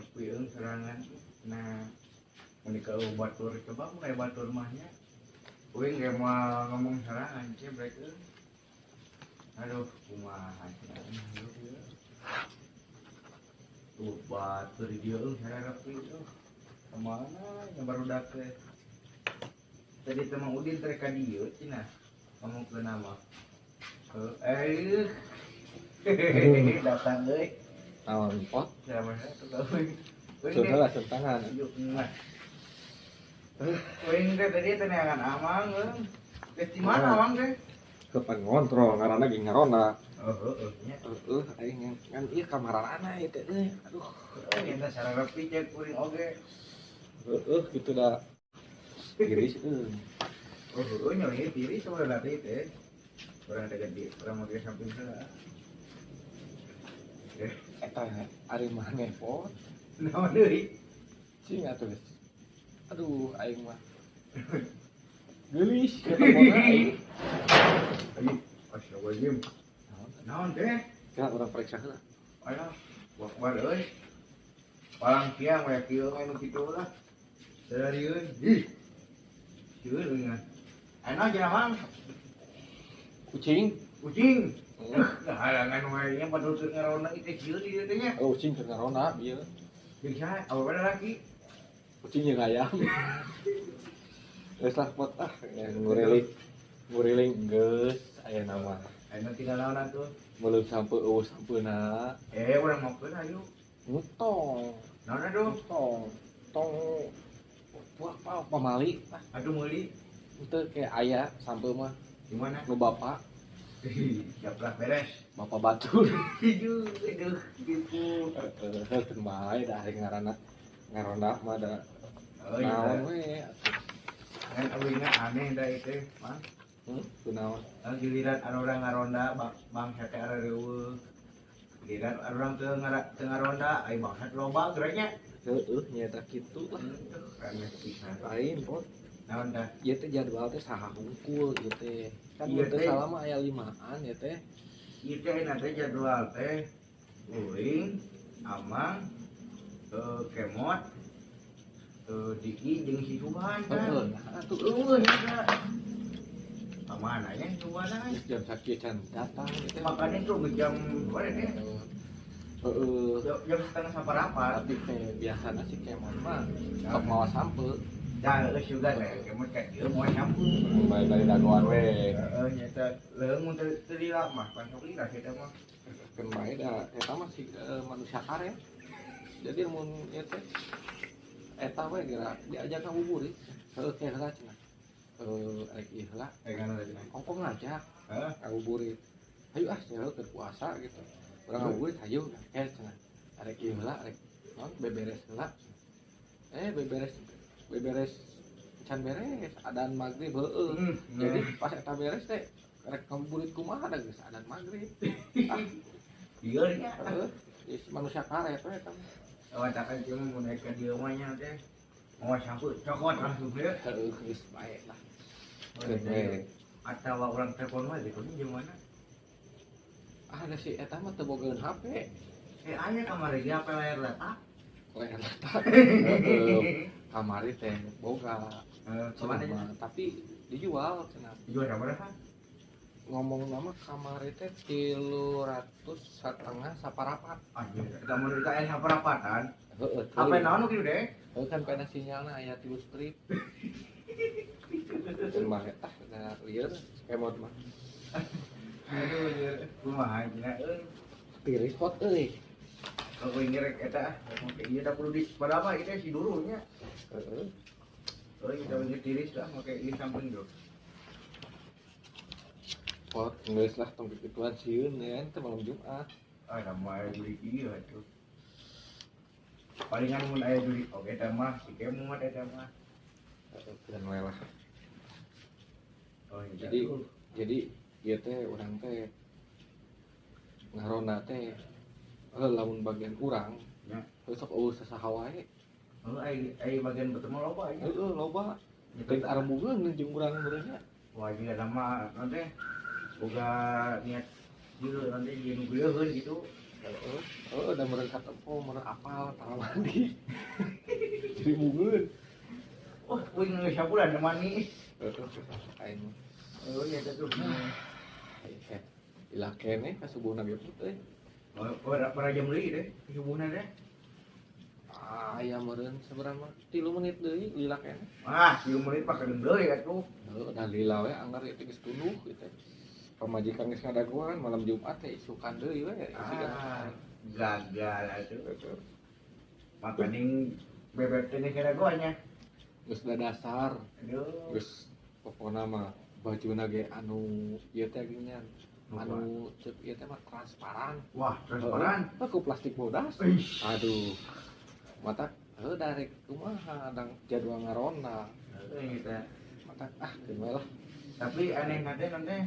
Sepi euy serangan. Nah, mun ka batur coba mun aya batur mah nya. Uing ge moal ngomong serangan cebrek euy. Aduh, kumaha cenah hirup ieu. Tuh batur di dieu euy sararepi euy. Kemana nya barudak teh? Tadi teh Mang Udin teh ka dieu cenah. Ngomong ke nama. Eh, datang euy. Naon pot? Siapa tuh euy. Sudah lah tangan. Yuk, mah. Uing teh tadi teh neangan amang euy. Geus di mana amang teh? Kepan ngontrol ngaranna ge ngarona. Oh, heeh nya. Heeh, aing ngan ieu kamarana ieu teh euy. Aduh. Heeh, eta sararepi cek kuring oge. Heeh, gitu da. Tiris euy. Oh, heeh nya ieu tiris sebenarnya teh. Urang teh gede, urang make samping heula. Eta ari maneh pot. Naon deui? Cing atuh geus. Aduh, aing mah. Geulis ketemu aing. Ayo, astagfirullahaladzim. Naon teh? Kira urang periksa heula. Ayo, wakbar euy. Palang siang we kieu anu kitu lah. Sararieun. Ih. Sieun euy. Aya naon cenah Mang? Kucing. Kucing. Halangan wae nya padahal teu ngaronda ieu sieun ieu teh nya. Oh, kucing teu ngaronda ieu. Jeung saha? Awewe lalaki? Kucing jeung ayam. Geus lah pot ah, nguriling. Nguriling geus aya nama. Aya tinggal naon atuh? Belum sampai eueuh sampeuna. Eh, urang mokeun ayo. Tong. Naon atuh? Tong. Tong. Buah apa pamali ah. Aduh meuli. Teu kayak aya sampeu mah. Di mana? Nu bapak. Siap lah beres. Bapak batur. Aduh, aduh gitu. Heeh, keun bae da ari ngaranna. Ngaronda mah da. Oh iya. Naon we atuh. Kan euy aneh da ieu teh, Mang. Kunaon? Giliran urang ngaronda bangsa teh areueuh. Giliran urang teu ngaronda ai bangsat loba geura nya. Heeh, nya eta kitu lah. Aneh pisan. Lain pot. Naon tah? Ieu teh jadwal teh saha hungkul ieu teh. Kan ieu teh salama aya limaan ieu teh. Ieu teh ayeuna teh jadwal teh uing, amang, kemot, Diki jeung si Subhan kan. Heeh, nah atuh eueuh nya. Kamana nya Subhan euy? Jam sakieu can datang ieu teh. Makanya tuh jam berapa teh? Heeh. Jam setengah saparapat. Tapi teh biasana si kemot mah sok mawa sampeu. Dah geus juga teh kemot ka dieu moal sampeu. Balik dari dagoan we. Heeh, nya teh leuheung mun teu lila mah pan sok lila kita mah. Keun bae da eta mah si manusia karet. Jadi mun ieu teh eta we geura diajak ngabuburit. Heuh teh heula cenah. Rek ieu heula. Kana tadi. Ongkong ngajak. Heeh. Ngabuburit. Hayu ah cenah keur puasa gitu. Urang ngabuburit hayu eh cenah. Rek ieu heula rek naon beberes heula. Beberes beberes can beres adan maghrib heueuh. Jadi pas eta beres teh rek ngabuburit kumaha da geus adan maghrib. Ah. Ieu nya. Heeh, geus manusia karet we eta. Oh, tak kan cuma mun naik ka dieu mah nya teh. Mau sampeu cokot langsung we. Heeh, geus bae lah. Geus. Atawa urang telepon wae gitu jeung mana? Ah, da si eta mah teu bogaeun HP. Eh, aya kamari ge HP layar letak. Layar letak. Heeh. Kamari teh boga. Heeh, kumaha nya? Tapi dijual cenah. Dijual sabaraha? Ngomong nama kamari teh 300,5 saparapat. Anjir, eta mun kita aya saparapatan. Heeh. HP naon nu kitu deh? Heuh kan kana sinyalna aya 3 strip. Keun mah ah da lieur kemot mah. Aduh, lieur kumaha cenah euy. Tiris pot euy. Kalau ngerek eta make ieu da kudu di padahal mah ieu teh si dulu nya. Heeh. Euy kita geus tiris lah make ieu samping tuh. Pot geus lah tong kituan sieun ya teh malam Jumat. Ah, nama aya jurik ieu atuh. Palingan mun aya jurik oge eta mah si kemot eta mah. Heeh, keun we lah. Oh, iya. Jadi ieu teh urang teh ngaronda teh lamun bagian urang nya heuh sok eueuh sasaha wae. Heuh ai bagian betul mah loba ieu. Heeh, loba. Teu arembugeun jeung urang meureun nya. Wah, jiga nama nanti boga niat ieu nanti jeung geueuheun gitu. Heeh, udah meureun katempo, meureun apal tara mandi. Jadi bungeun. Wah, uing geus sabulan teu mandi. Heeh, aing mah. Oh iya teh tuh. Eh, ilah keneh ka subuhna ge put euy. Oh, berapa jam deui teh subuhna teh? Ah, aya meureun sabaraha mah 3 menit deui lila keneh. Ah, 3 menit mah kedeung deui atuh. Heuh, dah lila we anggar ieu teh geus tunduh kitu. Pamajikan geus ngadagoan malam Jumat teh isukan deui we Ah, gagal atuh. Makaning bebek teh geus ngadagoannya. Geus dasar. Aduh. Geus pokona mah bajuna ge anu ieu teh geuningan. Anu cep ieu teh mah transparan. Wah, transparan. Heuh, ku plastik bodas. Eish. Aduh. Mata heuh darek kumaha dang jadwal ngaronda. Heuh eta. Mata ah keun we lah. Tapi aneh teh nanti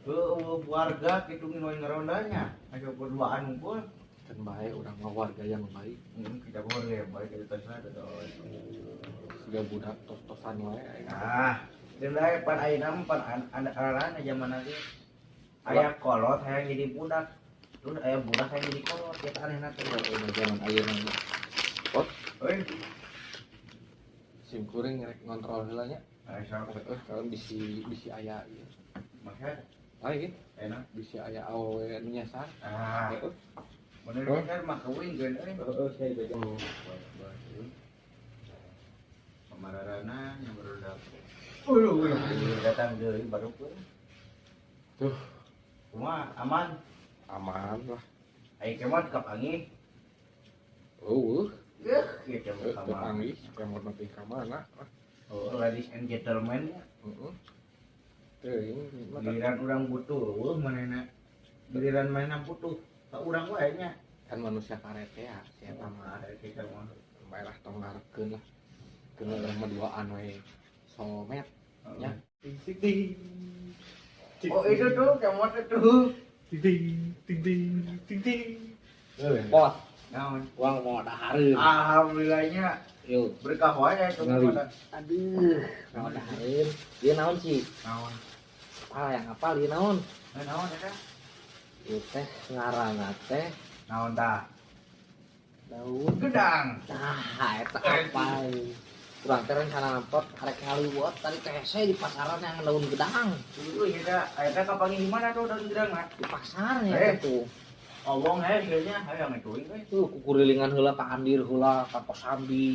heueuh warga kitu ngiluan ngarondanya. Aya berduaan ngumpul. Kan bae urang mah warga yang baik. Kita warga yang baik kita tos tos. Siga budak tos-tosan wae aing. Ah, jeung dae pan ayeuna mah pan ararana zaman lagi. Aya kolot hayang jadi budak. Terus aya budak hayang jadi kolot, ya anehna teh. Heueuh zaman ayeuna mah. Pot, Euy. Sim kuring rek ngontrol heula nya. Aya sok. Heueuh, kawan bisi bisi aya ieu. Masa Lain, enak. Bisi aya awewe nu nyasar. Ah, Heueuh. bener nyasar mah kawin geun euy. Heeh, saya beja. Pamararana nya barudak. Uy, datang deui baru pun. Tuh, Kumaha aman? Aman lah. Ai kemot kapanggih. Eueuh, Geuh, kieu teh teu mah. panggih, kemot mah ka mana? Oh, ladies and gentlemen. Heeh. Teuing mah Giliran urang butuh, eueuh manehna. Giliran manehna butuh, ka urang wae nya. Kan manusia karet ya, si eta mah. Mah kita mah. Bae lah tong ngarepkeun lah. Keun urang mah duaan we. Somet nya. Ting ting. Oh, itu tuh kemot itu. Ting ting ting ting ting ting. Pot, Naon? uang mau dahareun. Alhamdulillahnya Yuk. berkah wae itu Ngali. Aduh, mau dahareun. Ieu naon sih? Naon? Apal yang apal ieu naon? Eh, naon eta? Ieu teh ngaranna teh Naon tah? daun. Gedang. Tah, eta apa? Urang teh rencana nempot arek ngaliwet tadi teh hese di pasaran yang daun gedang. Euy, eta eta kapanggih di mana tuh daun gedang mah? Di pasarnya Eh. tuh. Obong heh seunya hayang ngetuing euy. Tuh kukurilingan heula ka Andir heula ka Kosambi.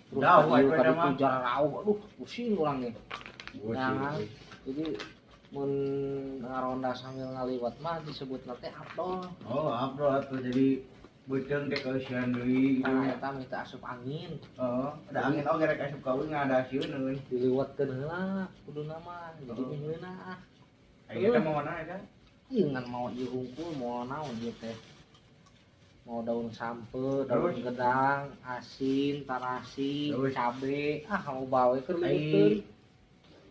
Terus Jauh, ka dieu aya ka beda ditu mah. jarauh. Aduh, pusing urang nih. Nah, jadi mun ngaronda sambil ngaliwat mah disebut teh abdol. Oh, abdol atuh jadi beuteung teh kaeusian deui gitu. Nah, eta mah teu asup angin, Oh, ada angin oge rek asup ka uing ada sieun euy. diliwatkeun heula kuduna mah. Jadi Oh. miheuna. Aya eta mau mana eta? Ieu ngan mau ieu hungkul mau naon ieu teh. Mau daun sampe, daun Terus? gedang, asin, tarasi, Terus? cabe, ah mau bawe keur Ai liwetkeun.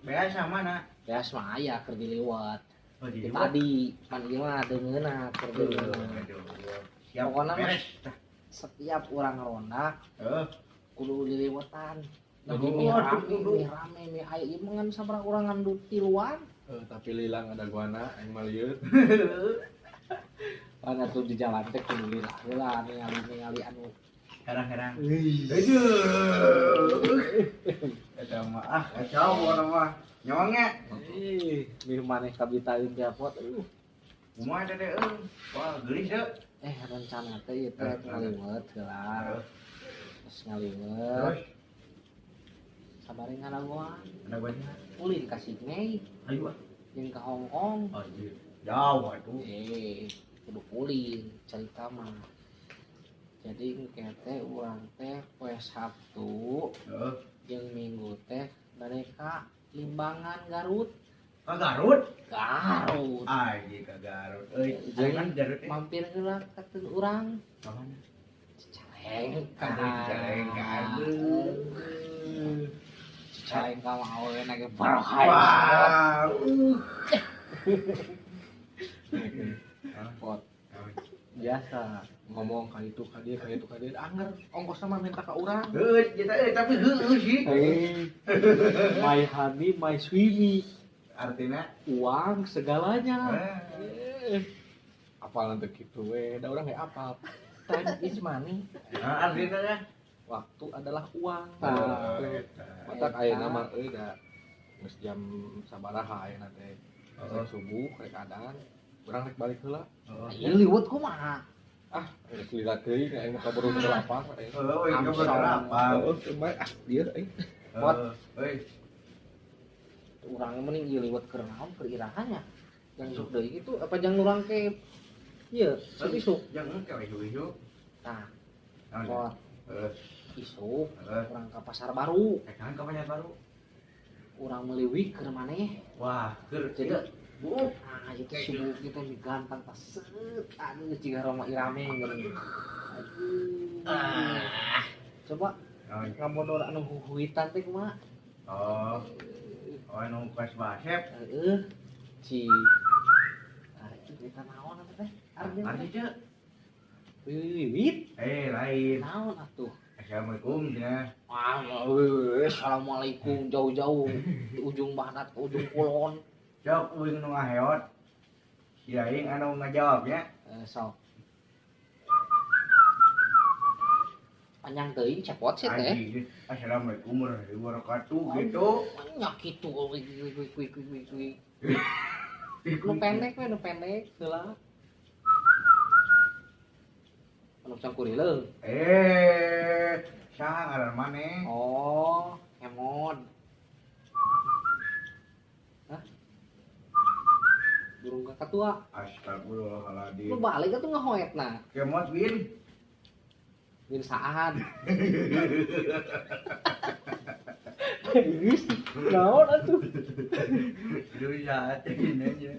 Biasa mana? Beas mah aya keur diliwat. Oh, Itu tadi pan ieu mah deungeunna keur deungeunna. Siap. Pokokna mah beres. setiap urang ronda Heeh. kudu diliwetan. Jadi Oh, mie aduh, rame, kudu. mie rame, mie aya ieu mah ngan sabaraha urang ngan tiluan. Tapi lila ngadagoana aing mah lieur. Pan atuh di jalan teh kudu lila heula ningali-ningali anu Herang-herang. euy. Aduh. Eta mah ah kacau pokona mah. Nyawangnya. Ih, mie maneh kabitaeun teh pot. Aduh. Kumaha eta teh euy? Wah, geulis deui. Eh rencana teh ieu teh Eh, ngaliwet heula. Terus ngaliwet. Terus Sabari ngadagoan. ada banyak. Ulin ka Sydney, Ayo ah. jeung ka Hong Kong. Anjir. Jauh atuh. Eh, kudu ulin cerita mah. Jadi engke teh urang teh poe Sabtu Heeh. jeung Minggu teh bade ka Limbangan Garut. Ka Garut? Garut. Anjir ka Garut. Euy, Jeung kan Garut teh. mampir heula ka teu urang. Ka mana? Cicalengka. Aduh, Cicalengka. Aduh. Cicalengka mah awena ge barohai. Wah. Pot. Biasa ngomong ka ditu ka dieu ka ditu ka dieu anger ongkosna mah minta ka urang. Heuh, kita euy tapi heueuh sih. My honey, my sweetie. Artinya Uang segalanya. eh, Eh. Apal nanti kitu we, da urang ge apal. Time is money. Nah, artinya ya. Waktu adalah uang. Tah. Eta. Matak ayeuna mah euy da geus jam sabaraha ayeuna teh. Rek subuh rek adan. Urang rek balik heula. Heeh. Ieu liwet kumaha? Ah, geus lila teuing aing mah kaburu teu lapar aing. Heeh, euy Amsong. kabur lapar. Heeh, teu bae ah dieu aing. Bot. Euy, Urang mending ieu liwet keur naon keur iraha nya. Yang isuk deui kitu apa jang urang ke ieu isuk isuk. Jangan ke isuk-isuk. Tah, Naon? bot Heeh, isuk heeh. urang ka pasar baru, Eh, kan ka pasar baru. Urang meuli wig keur maneh. Wah, keur Jadi buuk. ah itu subuh kita ganteng tas set aduh jiga Rhoma Irama geuning. Aduh. Coba Naon? ngabodor anu huhuitan teh kumaha? Oh. Oh, anu kas basep. Heeh. Ci. Ah, itu kita naon atuh teh? Ardi Ardi teh. Wiwit. Eh, lain. Naon atuh? Assalamualaikum cenah. Wah, assalamualaikum jauh-jauh di ujung barat ke ujung kulon. Sok uing nu ngaheot. Si aing anu ngajawab nya. Eh, sok. Panjang teuing cepot sih teh. Anjing. Assalamualaikum warahmatullahi wabarakatuh gitu. Banyak gitu wih wih wih wih wih wih. Nu pendek we, nu pendek heula. Anu cangkurileung. Eh, saha ngaran maneh? Oh, emon. Hah? Burung kakak tua. Astagfirullahaladzim. Lu balik atuh ngahoetna. Kemot bin. Bin Saad. Inggris naon atuh? Aduh, jahat ini aja.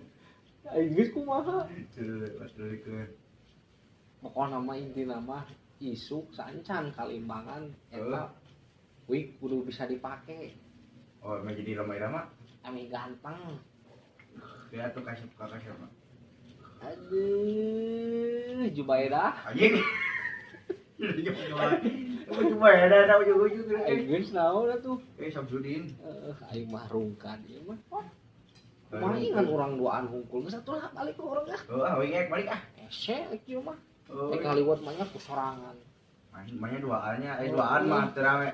Inggris kumaha? Terus. Pokokna mah intina mah isuk sancan kalimbangan eta wig kudu bisa dipake. Oh, emang jadi Rhoma Irama? Ame ganteng. Ya tuh kasih kakak siapa? Aduh, Jubaedah. Anjing. Coba ya, ada ujung-ujung. Inggris naon atuh? Eh, Samsudin. Aing mah rungkan ieu mah. Oh, kumaha ngan urang duaan hungkul geus atuh lah balik ke urang ah. Oh, ah, wing balik ah. Ese kieu mah. Oh, Rek ngaliwat mah nya ku sorangan. Mainnya duaannya, duaan mah terame.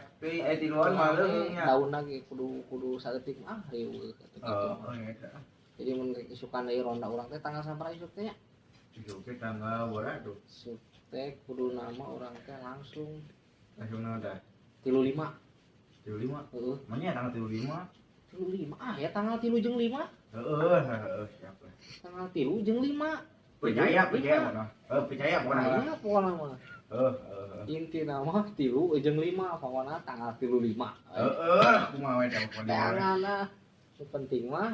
Tiluan mah leuheung nya. Daunna ge kudu kudu saeutik mah riweuh atuh kitu. Oh, eta. Jadi mun rek isukan deui ronda urang teh tanggal sabaraha isuk teh nya? Isuk teh tanggal berapa tuh? Isuk teh kudu nama urang teh langsung Langsung naon tah? 35. 35. Heeh. Mana tanggal 35? 35. Ah ya tanggal 3 jeung 5. Heeh, heeh, siap lah. Tanggal 3 jeung 5. Percaya, percaya pokoknya. Percaya pokoknya. Nah, pokokna mah. Heeh, heeh. Intina mah 3 jeung 5, pokokna tanggal 35. Heeh, kumaha we teh pokoknya. Tanganna nu penting mah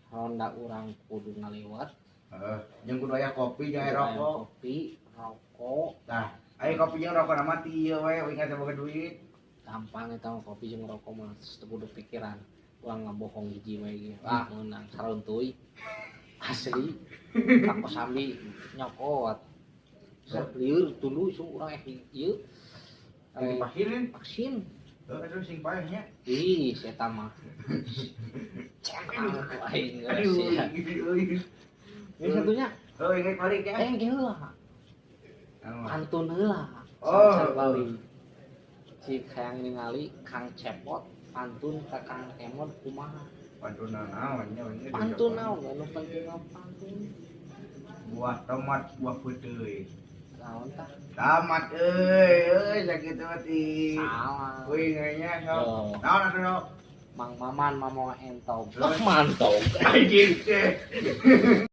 ronda urang kudu ngaliwat. Heeh, jeung kudu aya kopi jeung aya rokok. Kopi, rokok. Tah, aya kopi jeung rokok mah ti ieu we uing teh boga duit. Gampang eta mah kopi jeung rokok mah teu kudu pikiran. Urang ngabohong hiji we ge. Ah, meunang saruntuy. Asli. Ka Kosambi nyokot. Sok lieur tunduh isuk urang ieu. Lagi vaksin. Vaksin. Heeh, terus sing paeh nya. Ih, si eta mah. Cengkang ku aing geus Aduh, ya. euy. Ini satunya. Oh, ingat balik ya. Eh, ge heula. Pantun heula. Oh. Sacar balik. Cik hayang ningali Kang Cepot pantun ka Kang Emon kumaha? Pantun naon nya? Pantun naon? Anu penting mah pantun. Buah tomat, buah peuteuy. Naon tah? Tamat euy, euy sakitu mah ti. Salah. Uing nya sok. Oh. Naon atuh sok? Mang Maman mamawa entog. Terus? Mantog. Anjing teh.